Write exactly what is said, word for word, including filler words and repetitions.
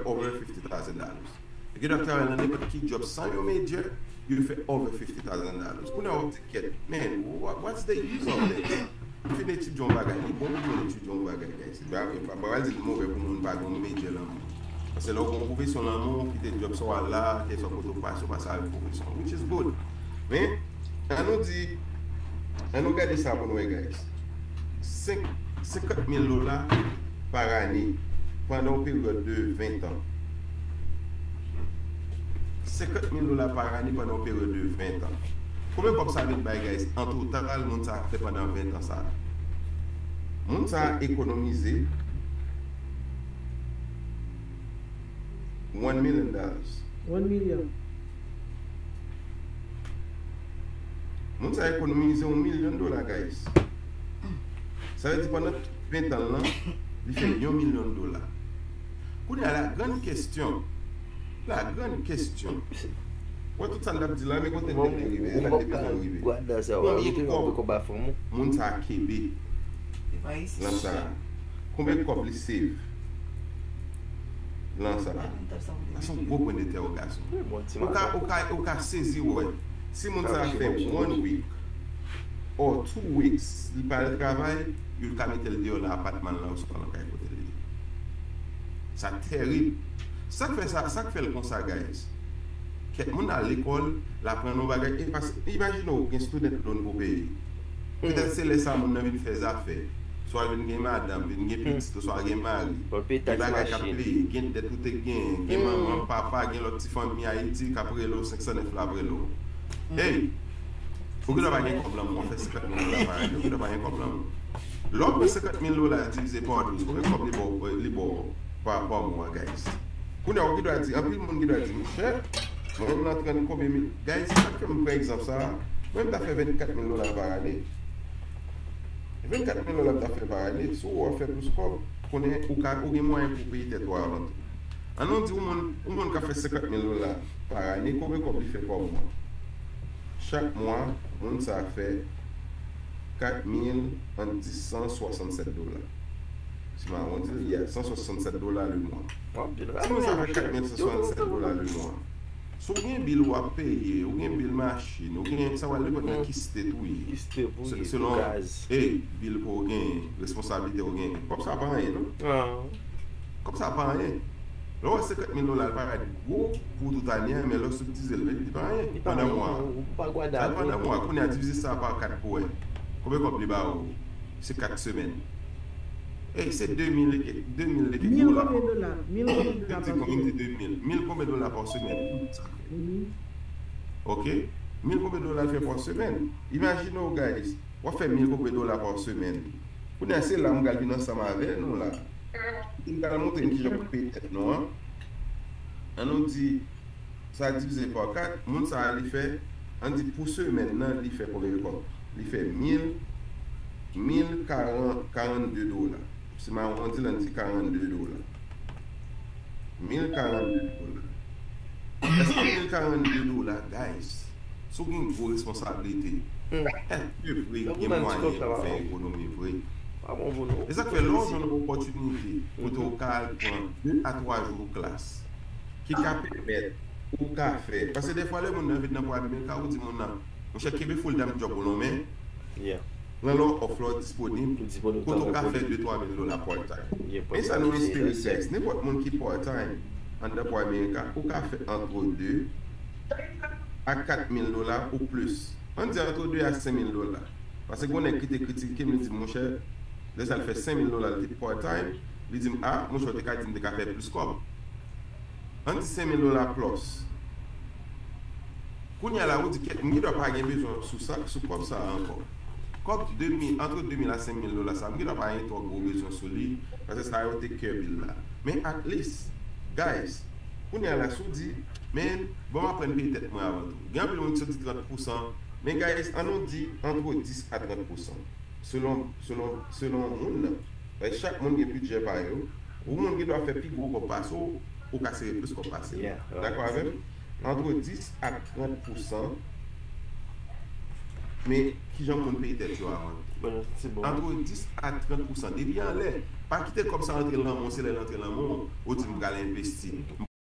over fifty thousand dollars. Yo gen dòk travay nan nenpòt ki job san yo major, yo fè over fifty thousand dollars. Kounye a w ap di, "Kèt, man, what, what's the use of this?" M fin etidye yon bagay, li bon pou mwen etidye yon bagay, guys. M pa pral di li move pou moun pa gen yon major lanmò. Paske lè w gen yon pwofesyon lanmò, w kite job sa w al la, kèlkeswa kote w pase, w pase avèk pwofesyon, which is good. Men, ann nou di, ann nou gade sa pou n wè, guys. Senk, senkant mil dola pa ane pandan yon peryòd de ven tan. Senkant mil dola pa ane pandan yon peryòd de ven tan. Konbyen kòb sa vin bay, guys, an total, moun sa a fè pandan ven tan sa a? Moun sa a ekonomize one million dollars. One million. Moun sa a ekonomize yon milyon dola, guys. Sa vle di pandan tout ven tan l lan, li fè yon milyon dola. Kounye a, la grande question, la grande question. Wè tout sa n t ap di la, men kote n te vle rive, e la n te bezwen rive. Konbyen kòb moun sa a kenbe lan sa a? Konbyen kòb li save lan sa a? Sa se yon gwo pwen dentèwogasyon. Ou ka, ou ka, ou ka sezi wè si moun sa a fè one week or two weeks, li pa al travay, yo ka mete l deyò nan apatman l lan oswa nan kay kote l ye. Sa tèrib. Sa k fè sa, sa k fè l konsa, guys? Kèk moun al lekòl, l aprann yon bagay, e pas, imajine w gen student loan pou peye. Petèt se lè sa moun nan vin fè zafè. Swa vin gen madanm, vin gen pitit, oswa gen mari. Gen bagay k ap peye, gen dèt ou te genyen, gen manman, papa, gen lòt ti fanmi Ayiti k ap rele w, senk san nèf la ap rele w. Hey! Ou gen dwa pa gen kòb lan, mwen fè senkant mil dola pa ane, ou gen dwa pa gen kòb lan. Lè w pran senkant mil dola divize pa douz, konbyen kòb li ba w, li ba w pa, pa mwa, guys? Kounye a, ou gen dwa di, anpil moun gen dwa di, monchè, mwen menm nan trant konbyen mil. Guys, se sa k fè m pran egzanp sa a. Mwen, m ta fè vennkat mil dola pa ane. Vennkat mil dola m ta fè pa ane, si w wè w fè plis kòb, konnen ou ka, ou gen mwayen pou w peye tèt ou avan tou. Ann nou di yon moun, yon moun k ap fè senkant mil dola pa ane, konbyen kòb li fè pa mwa? Chak mwa, moun sa a fè kat mil, ann di san swasannsèt dola. Si m awondi l, yeah, san swasannsèt dola le mwa. Si moun sa a fè kat mil san swasannsèt dola le mwa, si w gen bil w ap peye, ou gen bil machin, ou gen sa w al nenpòt nan ki state ou ye. Ki state ou ye, selon, hey, bil ke w genyen, responsablite w genyen. Kòb sa pa anyen, non. Kòb sa pa anyen. Lè w wè senkant mil dola, l parèt gwo pou tout ane a, men lè w sou dize l, li pa anyen. Pandan mwa a. Pandan mwa a, kounye a divize sa pa kat pou wè konbyen kòb li ba ou. Se kat semèn. Ey, se de mil e kèk, de mil e kèk dola. Mil konbyen dola? Mil konbyen dola pa semèn? Mil konbyen dola pa semèn? Ok? Mil konbyen dola l fè pa semèn? Imajine w, guys, w ap fè mil konbyen dola pa semèn. Kounye a, se la m pral vin ansanm avè nou la. M pral montre n kijan pou peye tèt nou an. Ann nou di, sa divize pa kat, moun sa a li fè, ann di pou semèn nan, li fè konbyen kòb? Li fè mil, mil karant, karannde dola. Si m awondi l, ann di karannde dola. Mil karannde dola. Èske mil karannde dola, guys, si w gen gwo responsablite, èske vre gen mwayen pou fè ekonomi vre? E sa k fè lè w jwenn yon opòtinite kote w ka al pran de a twa jou klas ki ka pèmèt ou ka fè. Paske defwa lè moun nan vin nan pwa Amerika, ou di moun nan, monchè, kenbe full time job ou nan men. Nan lè w off la, w disponib, kote w ka fè de twa mil dola part time. Men sa nou espere, guys, nenpòt moun ki part time anndan pwa Amerika, ou ka fè antre de a kat mil dola ou plis. Ann di antre de a senk mil dola. Paske gen yon nèg ki te kritike m, li di m, monchè, lè sa l fè senk mil dola, li te part time, li di m, a, monchè, w te ka di m te ka fè plis kòb. Ann di senk mil dola plus. Kounye a la, ou di, kèt, m gen dwa pa gen bezwen sou sa, sou kòb sa a ankò. Kòb de mil, antre de mil a senk mil dola sa, m gen dwa pa gen twò gwo bezwen sou li, paske sa yo te kè bil la. Men at least, guys, kounye a la, si w di, men, bon, m aprann peye tèt mwen avan tou. Gen anpil moun ki soti trant pousan, men, guys, ann nou di antre dis a trant pousan. Selon, selon, selon moun nan. Paske chak moun gen bidjè pa yo. Yon moun gen dwa fè pi gwo kòb pase w, ou ka sere plis kòb pase l. Dakò avè m? Antre dis a trant pousan. Men kijan moun peye tèt yo avan? Bon, se bon. Antre dis a trant pousan. Depi anlè, pa kite kòb sa antre nan men w, se lè l antre nan men w, ou di m pral envesti. M